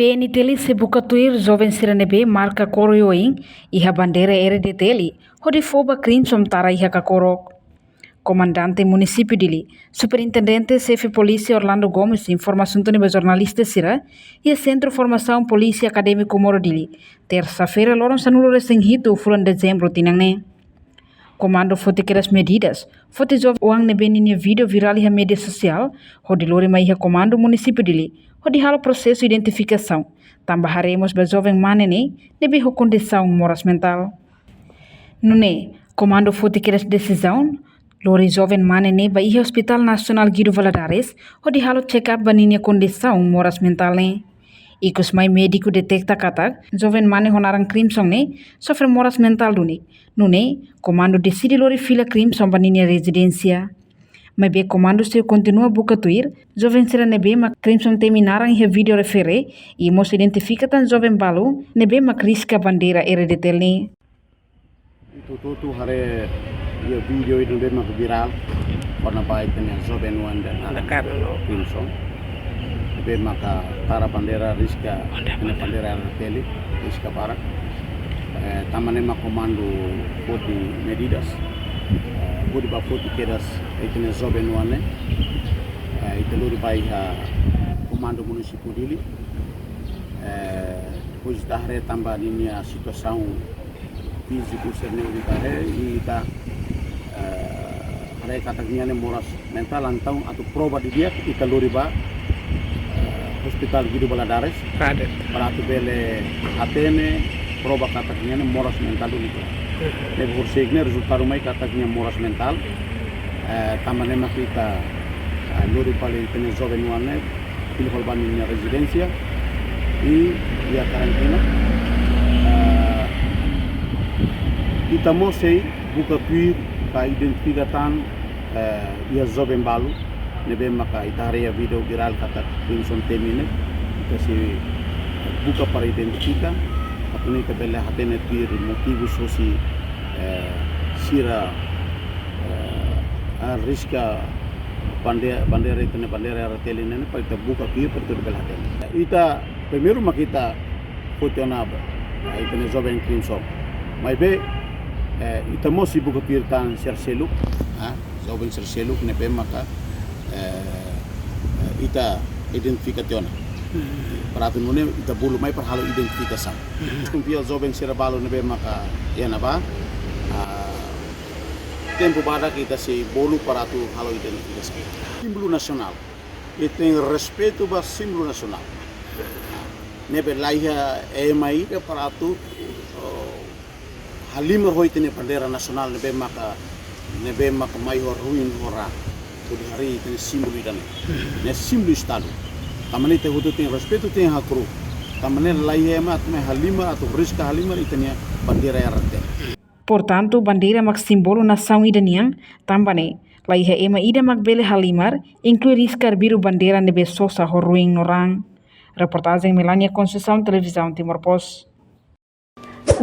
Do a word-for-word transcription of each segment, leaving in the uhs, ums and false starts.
P N T L sei buka tuir joven sira ne'ebé marka kór oioin iha bandeira R D T L hodi fó ba Crimson tara iha kakorok. Komandante Munisípiu Dili, Superintendente Xefe Polísia Orlando Gomes informa asuntu ne'e ba jornalista sira iha Sentru Formasaun Polísia Akadémiku Moro Dili, tersa-feira, loron sanulu-resin-hitu fulan Dezembru tinan ne'e. Komandu foti kedas medidas, foti joven oan ne'ebé ninia vídeo virál iha média sosiál, hodi lori mai iha Komandu Munisípiu Dili, hodi halo prosesu identifikasaun, tanba haree mós ba joven mane ne'e, ne'ebé ho kondisaun moras mentál. Nune'e, Komandu foti kedas desizaun, lori joven mane ne'e ba iha Hospital Nasionál Guido Valadares, hodi halo check-up ba ninia kondisaun moras mentál ne'e. Ikus mai médiku deteta katak, joven mane ho naran Crimson ne'e, sofre moras mentál duni. Nune'e, Komandu deside lori fila Crimson ba ninia rezidénsia. Maibé Komandu sei kontinua buka tuir, joven sira ne'ebé mak Crimson temi naran iha vídeo refere, i mós identifika tan joven balu, ne'ebé mak riska bandeira R D T L ne'e. Ita hotu-hotu haree iha vídeo ida ne'ebé mak virál, kona-ba ita-nia joven oan ida naran Crimson. Ne'ebé maka tara bandeira riska, bandeira R D T L, riska barak. Eh, tanba ne'e mak Komandu foti medidas, eh, hodi ba foti kedas ita-nia joven oan ne'e, eh, ita lori ba iha Komandu Munisípiu Dili. Eh, depois ita haree tanba ninia situasaun fíziku sira-ne'e ita haree, i ita, eh, haree katak nia ne'e moras mentál, entaun atu prova didi'ak ita lori ba, eh, Hospital Guido Valadares. Para atu bele hatene, prova katak nia ne'e moras mentál duni. Ne'ebé horisehik ne'e rezultadu mai katak nia moras mentál. Eh, tanba ne'e mak ita, eh, lori fali ita-nia joven oan ne'e, fila fali ba ninia rezidénsia, i iha karantina. Eh, ita mós sei buka tuir ka identifika tan, eh, iha joven balu ne'ebé maka ita haree iha vídeo virál katak Crimson temi ne'e, ita sei buka para identifika, atu nune'e ita bele hatene tuir motivus hosi, eh, sira, eh, ah, riska bande-, bandeira ita-nia bandeira R D T L ne'e, para ita buka tuir para ita bele hatene. Ita primeiru mak ita foti ona ba, ah, ita-nia joven Crimson. Maibé, eh, ita mós sei buka tuir tan sira seluk, ah, joven sira seluk ne'ebé maka, eh, eh, ita identifika tiha ona. Para atu nune'e ita bolu mai para halo identifikasaun. Konfia joven sira balu ne'ebé maka iha ne'ebá, ah, tempu badak ita sei bolu para atu halo identifikasaun. Símbolu nasionál. Ita tenke respeitu ba símbolu nasionál. Ne'ebé laiha ema ida para atu, oh, halimar ho ita-nia bandeira nasionál ne'ebé maka, ne'ebé maka mai ho ruin ho raan. Hodi harii ita-nia símbolu ida-ne'e. Ne'e símbolu Estadu. Tanba ne'e ita hotu tenke respeitu, tenke hakru'uk. Tanba ne'e laiha ema atu mai halimar, atu riska halimar ita-nia bandeira R D T L. Portantu, bandeira mak símbolu nasaun ida nian, tanba ne'e laiha ema ida mak bele halimar, inklui riska arbiru bandeira ne'ebé sosa ho ruin no raan. Reportajen Melania Conceição, Televizaun Timor Post.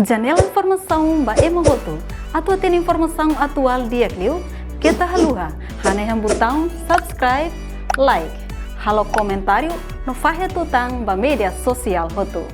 Janela informasaun ba ema hotu. Atu hatene informasaun atuál di'ak liu, keta haluha hanehan butaun subscribe, like, halo komentáriu no fahe tutan ba média sosiál hotu.